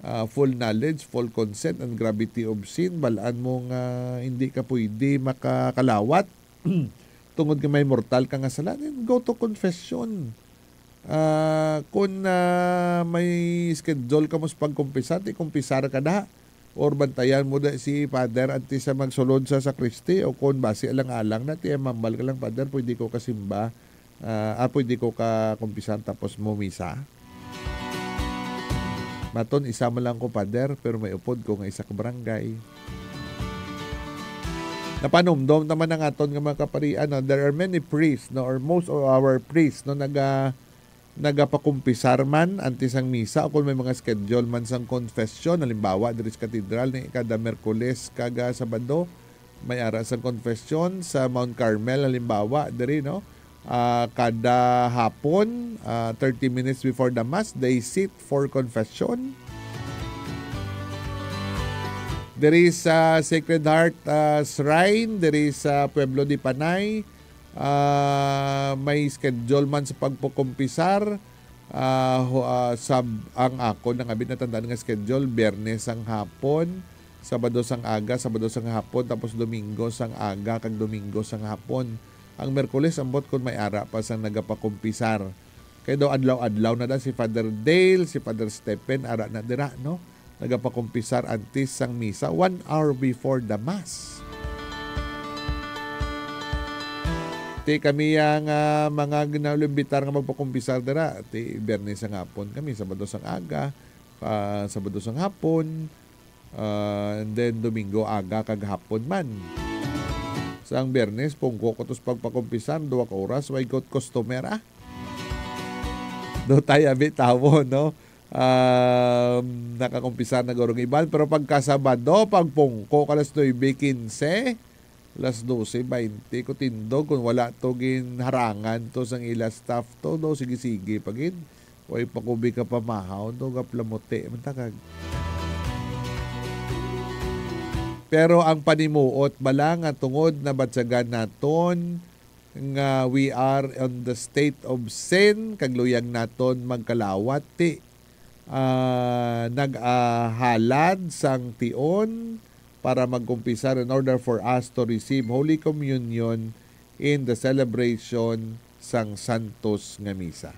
ah, full knowledge, full consent, and gravity of sin, bal-an mo nga hindi ka pwede makakalawat tungod nga may mortal ka nga sala, then go to confession. Ah, kung, ah, may schedule ka mo sa pagkumpisar, ti kumpisar ka na. Or bantayan mo da si Father antes sa magsulod sa sakristi, o kung basi alang-alang na, ti mambal ka lang, "Father, pwede ko kasimba, ah, ah, pwede ko ka kumpisar tapos mo misa?" Maton, "Isa man lang ko, Father, pero may upod ko nga isa ka barangay." Napanumdom naman ang aton nga mga kaparian, no? There are many priests, no, or most of our priests, no, naga-, nagapakumpisar man antes ang misa, o kung may mga schedule man sang confession. Halimbawa, diri sa katedral ni kada Miyerkules kag, ah, Sabado, may ara sang confession. Sa Mount Carmel, halimbawa, diri, no, ah, kada hapon, ah, thirty minutes before the Mass, they sit for confession. Diri sa Sacred Heart, ah, Shrine, diri sa Pueblo de Panay, ah, may schedule man sa pagpakumpisar, ah, ho-, ah, sab-, ang akon nga abi natandaan nga schedule, Biyernes sang hapon, Sabado sang aga, Sabado sang hapon, tapos Domingo sang aga, kag Domingo sang hapon. Ang Miyerkules, ambot kon may ara pa sang nagapakumpisar. Kay daw adlaw-adlaw na da si Father Dale, si Father Stephen, ara na dira, no? Nagapakumpisar antes sang misa, one hour before the Mass. Ti kami ang, ah, mga ginalimbitar nga magpakumpisar dira. Ti Biyernes sang hapon kami, Sabado sang aga, ah, Sabado sang hapon, ah, and then Domingo aga kag hapon man. Sang Biyernes, pungko ko tos pagpakumpisar, duha ka oras, way got customer, ah. Do tayo abi tawo, no? Um, nakakumpisar na guro ang iban, pero pagka Sabado, pagpungko ka alas nuebe quince, alas dose baynte ko tindog, kung wala to ginharangan to sang ila staff to, do, sige-sige pa gid. Way pa ko bi ka pamahaw, do, gaplamuti man ta kag. Pero ang panimuot bala nga tungod nabatyagan naton nga we are on the state of sin, kag luyag naton magkalawat, ti, ah, nag-ahalad sang tion para magkumpisar in order for us to receive Holy Communion in the celebration sang Santos nga Misa.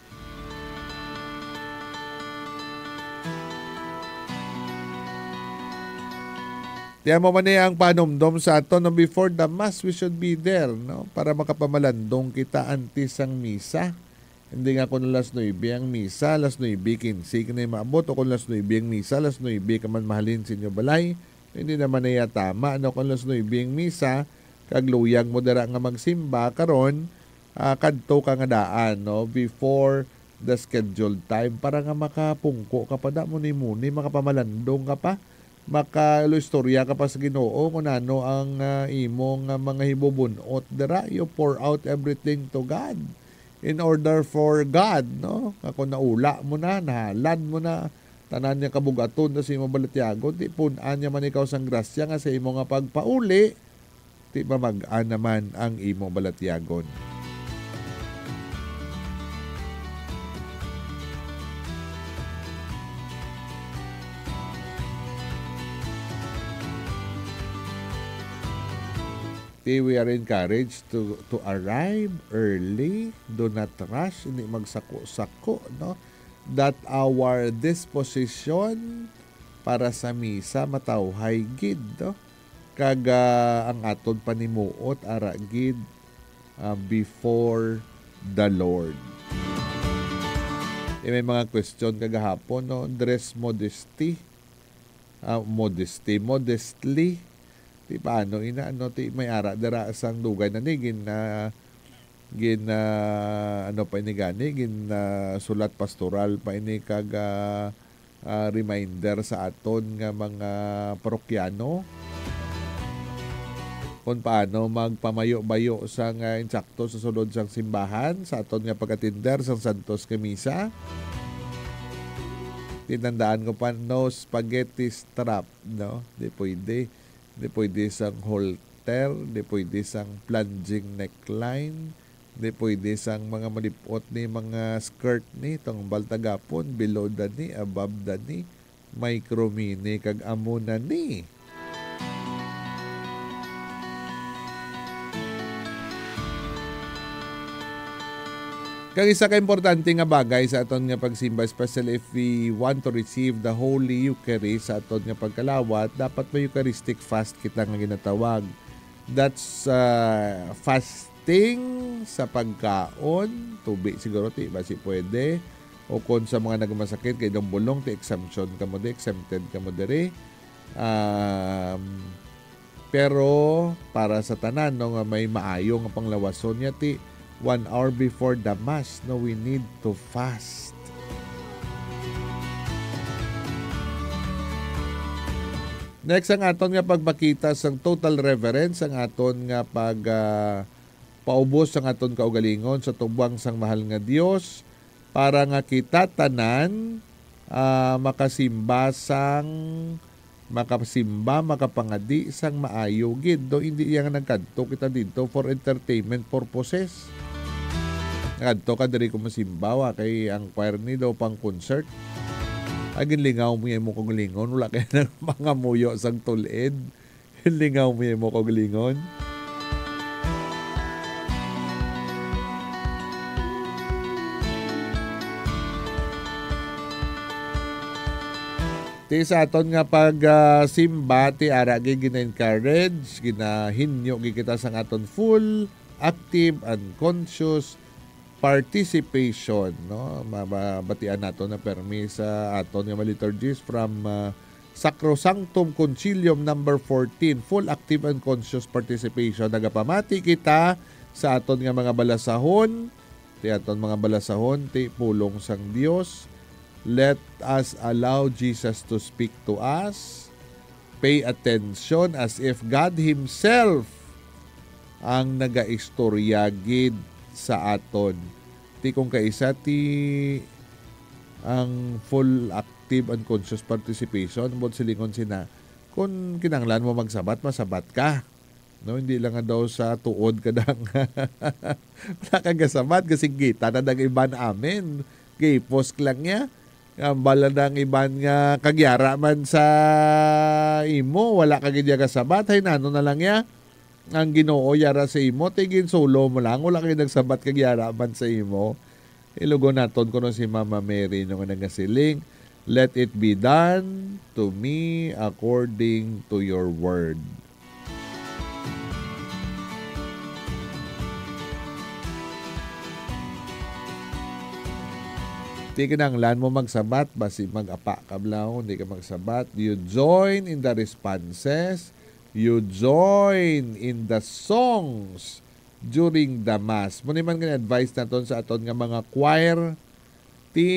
Ti amo man ni ang panumdom sa aton, no? Before the Mass, we should be there, no? Para makapamalandong kita antes sang misa. Hindi nga kung alas nuebe ang misa, alas nuebe quince ka na maabot, o kung alas nuebe ang misa, alas nuebe ka man mahalin sa inyo balay. Hindi naman niya tama, no? Kung alas nuebe ang misa, kag luyag mo dira nga magsimba, karon, ah, kadto ka nga daan, no? Before the scheduled time, para nga makapungko ka pa, da, muni-muni, makapamalandong ka pa, makailoistorya ka pa sa Ginoo kung ano ang, ah, imong, ah, mga hibubun-ot dira. You pour out everything to God in order for God, no? Nga kung naula mo na, nahalad mo na, tanan niya kabugaton na sa imong balatyagon, ti pun-an niya man ikaw sang grasya nga sa imo nga pagpauli, ti mamag-an naman ang imo balatyagon. Ti, we are encouraged to, to arrive early, do not rush, hindi magsako-sako, no? That our disposition para sa misa matawhay gid, no? Kag, ah, ang aton panimuot ara gid, ah, before the Lord. Eh, may mga question kagahapon, no? Dress modesty. Ah, modesty, modestly. Ti paano ina, no? Ti may ara dira sang dugay na ni gin, ah, gin, ah, ano pa ini gani, gin, ah, sulat pastoral pa ini kag, ah, ah, reminder sa aton nga mga parokyano kung paano magpamayo-bayo sang, ah, insakto sa sulod sang simbahan sa aton nga pag-atender sang santos nga misa. Tandaan ko pa, no spaghetti strap, no? Di pwede. Di pwede sang halter, di pwede sang plunging neckline, di pwede sang mga malipot ni mga skirt ni, tong baltagapon, below the knee, above the knee, micro mini, kag amo na ni. Kag isa ka importante nga bagay sa aton nga pagsimba, especially if we want to receive the Holy Eucharist sa aton nga pagkalawat, dapat may Eucharistic fast kita nga ginatawag. That's, ah, fasting sa pagkaon, tubi siguro, ti, basi pwede. O kon sa mga nagmasakit, kay daw bulong, ti, exemption kamo di, exempted kamo diri. Um, pero para sa tanan, no, nga may maayo nga panglawason niya, ti, one hour before the Mass, no, we need to fast. Next, ang aton nga pagpakita sang total reverence, ang aton nga pag, ah, paubos sang aton kaugalingon sa tubang sang mahal nga Dios, para nga kita tanan, ah, makasimba sang, makasimba, makapangadi sang maayo gid. Do, hindi iya nga nagkadto kita didto for entertainment purposes. Nagkadto ka diri ko masimba, wa kay ang choir ni daw pang concert. Ay, ginlingaw mo yung imo kaugalingon, wala kay nang mga muyo sang tulid. Lingaw mo yung imo kaugalingon. Ti sa aton nga pag, ah, simba, ti ara gid gina-encourage, ginahinyo gid kita sang aton full, active, and conscious participation, no? Ma-, mabatian nato na permi sa aton nga mga liturgies from, ah, Sacrosanctum Concilium number fourteen, full, active, and conscious participation. Nagapamati kita sa aton nga mga balasahon, ti aton mga balasahon, ti pulong sang Dios. Let us allow Jesus to speak to us. Pay attention as if God Himself ang nagaistorya gid sa aton. Ti kung kaisa ti ang full active and conscious participation, buot silingon sina, kung kinahanglan mo magsabat, masabat ka. No, hindi lang nga daw sa tuod ka dang wala ka gasabat, gasinggita na dang iban amen. Gipos lang niya. Ambala na ang iban nga kagyara man sa imo, wala ka gid ya gasabat, hay nano na lang ya. Ang Ginoo yara sa imo, ti ginsulo mo lang, wala ka gid nagsabat kag yara man sa imo. Ilugon naton kuno si Mama Mary no nga nagasiling, "Let it be done to me according to your word." Di kinahanglan mo magsabat, basi mag-apa ka bala, hindi ka magsabat. You join in the responses. You join in the songs during the Mass. Mao ni man nga advice naton sa aton nga mga choir, ti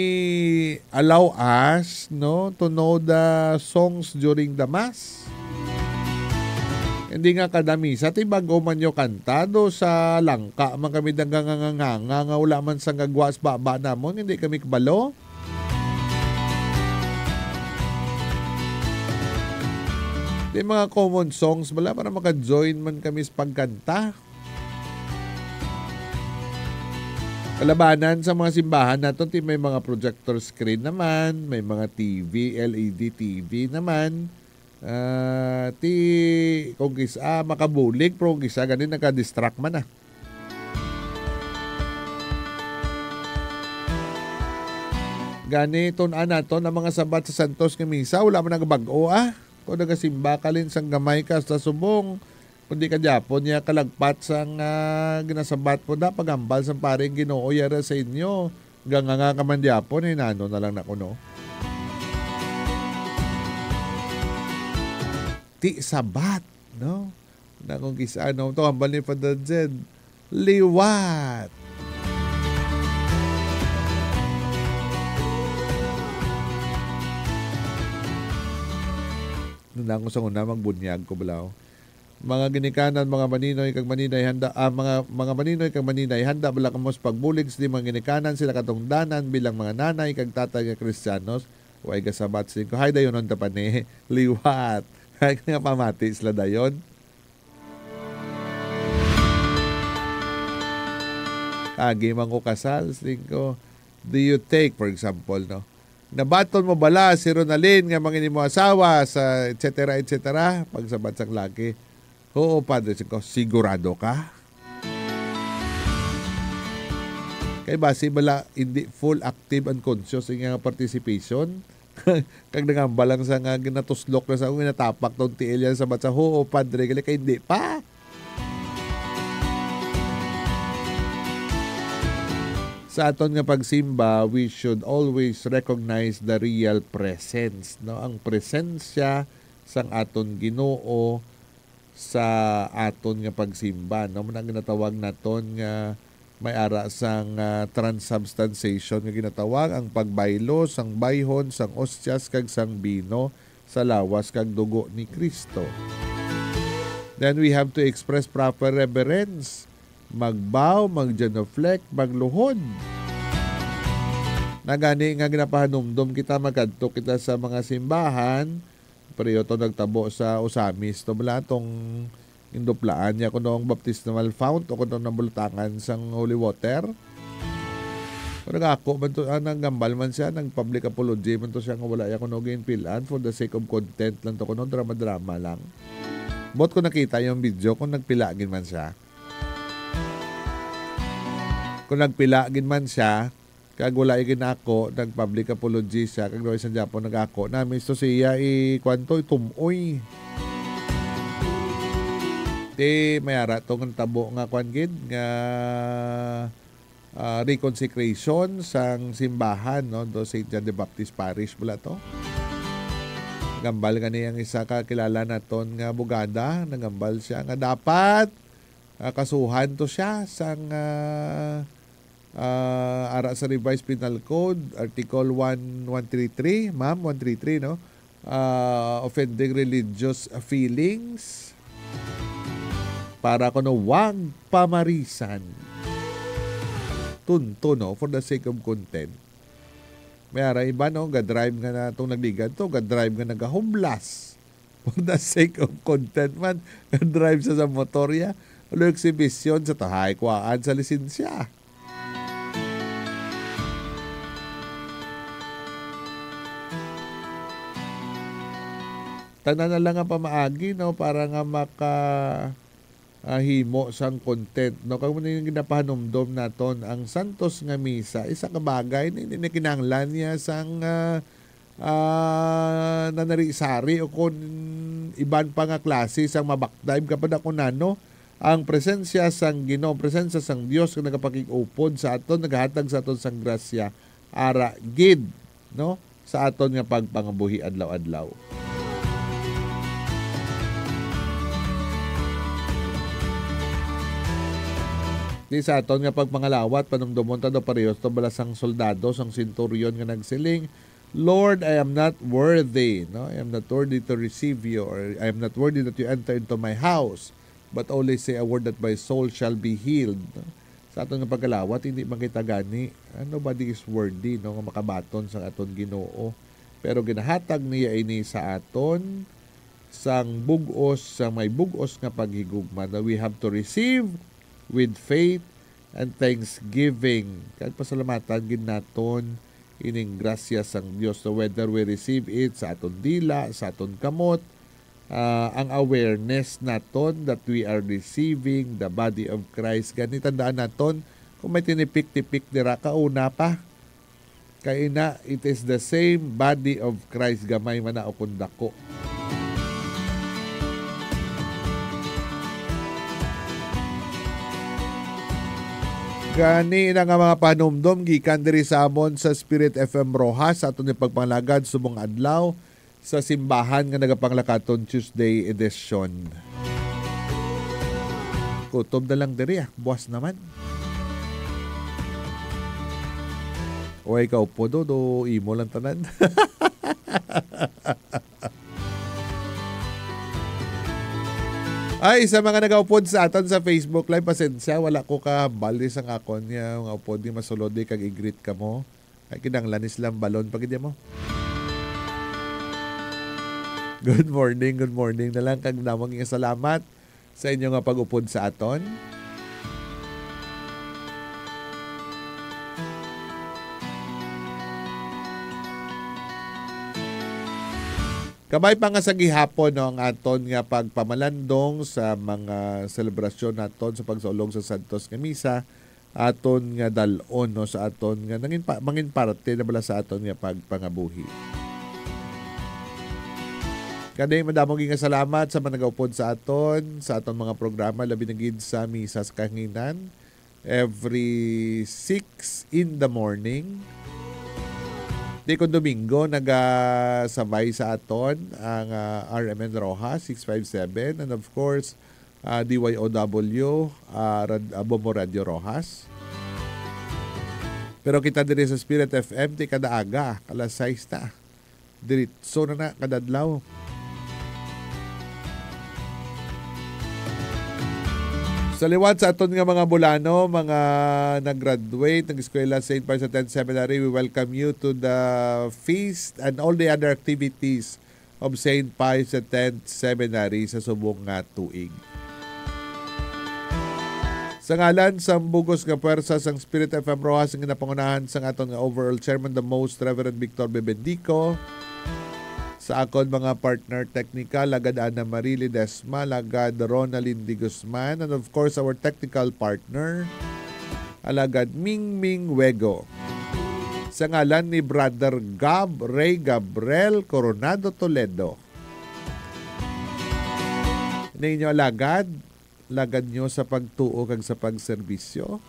allow us, no, to know the songs during the Mass. Hindi nga kada misa, ti bag-o man nyo kantado sa langka, man kami naganganganga nga wala man sang gagwa sa baba namon, hindi kami kabalo. Di mga common songs bala para maka-join man kami sa pagkanta. Kalabanan sa mga simbahan naton, ti may mga projector screen naman, may mga T V, L E D T V naman. Ah, ti, kung kis-, ah, makabulig, pero kung kisa, gani naka-distract man, ah. Gani, tun-an naton ang mga sabat sa Santos nga Misa, wala man nagabag-o, ah. Kung nagasimba ka lin sang gamay ka sa subong, kung di ka gyapon niya kalagpat sang, ah, ginasabat mo na, paghambal sang pari ang Ginoo yara sa inyo. Ganganga ka man gyapon, hinano na lang na kuno. Ti sabat, no? Na kung kis-, ano, to, hambal ni Father Jed, liwat. Nandang ko sa una, magbunyag ko balaw. Mga ginikanan, mga maninoy kag maninay, handa, ah, mga, mga maninoy kag maninay, handa bala kamo sa pagbulig sa mga ginikanan, sila katungdanan bilang mga nanay kag tatay nga Kristiyanos? Way gasabat, siling ko, "Hay, dayonon ta pa ni." Liwat. Hay nga pamati sila dayon. Agi man ko kasal, siling ko, "Do you take, for example, no? Nabaton mo bala si Ronalyn nga mangin imo asawa sa et cetera, et cetera?" Pagsabat sang laki, "Oo, Padre." Siling ko, "Sigurado ka?" Kay basi bala, hindi full active and conscious ang iyang participation. Kag nangambal lang sa nga ginatuslok na sa akong ginatapak tong tiil yan sa batsa, "Oo, Padre," gali kay hindi pa. Sa aton nga pagsimba, we should always recognize the real presence, no? Ang presensya sang aton Ginoo sa aton nga pagsimba, no? Mao na ginatawag naton nga may ara sang, ah, transubstantiation nga ginatawag, ang pagbaylo sang bayhon, sang ostias, kag sang bino sa lawas kag dugo ni Cristo. Then we have to express proper reverence. Magbow, maggenuflect, magluhod. Na gani nga ginapahanumdom kita, magkadto kita sa mga simbahan, pero to nagtabo sa Ozamis to bala, tong induplaan niya kuno ang baptismal font o kuno ang butangan sang holy water. Pero nagako man to, ah, naghambal man siya, nag-public apology man to siya nga wala niya kuno ginpilaan, for the sake of content lang to kuno, drama-drama lang. Buot ko nakita yung video kung nagpila gid man siya. Kung nagpila gid man siya, kag wala iya ginako, nag-public apology siya, kag daw sa Japon nagako na, misto siya i-, kwan to, itum-oy. Ti, may ara to nga tabo nga kwan gid, nga, ah, reconsecration sang simbahan, no, do Saint John the Baptist Parish bala to. Nagambal gani ang isa ka kilala naton nga abogada, nagambal siya nga dapat, ah, kasuhan to siya sang, ah, ah, ara sa Revised Penal Code, Article one, one three three, ma'am, one three three, no? Ah, offending religious feelings. Para kuno wag pamarisan. Tunto, no? For the sake of content. May ara iba, no? Ga-drive nga na itong nagligad to, ga-drive nga nagahublas. For the sake of content man, ga-drive sa, sa motor ya. Wala eksibisyon sa tahay, kuhaan sa lisensya. Tanan na lang ang pamaagi, no, para nga maka, ah, himo sang content, no? Kag mao ni ginapahanumdom naton ang Santos nga Misa, isa ka bagay ni, ni kinahanglan niya sang, ah, ah, nanari-sari o kon iban pa nga klase sang mabakdayb, kapadakunano ang presensya sang Ginoo, presensya sang Dios nga nagapakig-upod sa aton, nagahatag sa aton sang grasya, ara gid, no, sa aton nga pagpangabuhi adlaw-adlaw. Di sa aton nga pagpangalawat, panumdomon ta daw parehas to bala sang soldado, sang centurion nga nagsiling, "Lord, I am not worthy, no? I am not worthy to receive you, or I am not worthy that you enter into my house. But only say a word that my soul shall be healed." No? Sa aton nga pagkalawat, hindi man kita gani. Ah, nobody is worthy, no, nga makabaton sa aton Ginoo. Pero ginahatag niya ini sa aton sang bug-os, sa may bug-os nga paghigugma, na we have to receive with faith and thanksgiving. Kag pasalamatan gid naton ining grasya sang Dios, so whether we receive it sa aton dila, sa aton kamot, ah, ang awareness naton that we are receiving the body of Christ. Gani, tandaan naton, kung may tinipik-tipik dira, kauna pa. Kay ina, it is the same body of Christ, gamay man na o kung dako. Gani na nga mga panumdom gikan diri sa amon sa Spirit F M Roxas, sa aton nga pagpangalagad subong adlaw sa simbahan nga nagapanglakaton Tuesday edition. Kutob na lang diri, ah. Buwas naman. Way ka upo do, do imo lang tanan. Ay, sa mga nagaupod sa aton sa Facebook Live, pasensya, wala ko kabali sa akon nga mga upod nga masulod di kag i-greet kamo. Ay, kinahanglan ni silang balon pa gid mo. Good morning, good morning na lang, kag namang nga salamat sa inyo nga pag-upod sa aton. Kabay pa nga sa gihapon, no, ang aton nga pagpamalandong sa mga selebrasyon naton sa pagsaulog sa Santos nga Misa, aton nga dal-on, no, sa aton nga nangin pa, mangin parte na bala sa aton nga pagpangabuhi. Kani, madamo gid nga salamat sa mga nagaupod sa aton, sa aton mga programa, labi na gid sa Misa sa Kahanginan, every six in the morning. Di kon Domingo, nagasabay sa aton ang, ah, R M N Rojas, six five seven, and of course, ah, D Y O W, ah, Rad-, ah, Bombo Radio Rojas. Pero kita diri sa Spirit F M, ti kada aga, alas sais na. Diritso na na, kada adlaw. Sa liwat sa aton nga mga bulano, mga nag-graduate, nag-eskwela sa Saint Pius the Tenth Seminary, we welcome you to the feast and all the other activities of Saint Pius the Tenth Seminary sa subong nga tuig. Sa ngalan sang bug-os nga puwersa sang Spirit F M Rojas, nga ginapangunahan sang aton nga overall chairman, the Most Reverend Victor Bebendico, sa akon mga partner technical, Lagad Ana Marie Ledesma, Lagad Ronaldin de Guzman, and of course, our technical partner, Alagad Mingming Wego. Sa ngalan ni Brother Gab Ray Gabriel Coronado Toledo, ninyo alagad, lagad nyo sa pagtuo kag sa pagserbisyo.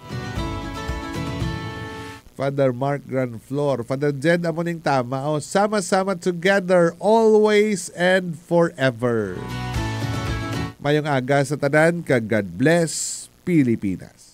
Father Mark Granflor, Father Jed, amo ning tama, oh, sama-sama together, always and forever. Mayong aga sa tanan, kag God bless Pilipinas.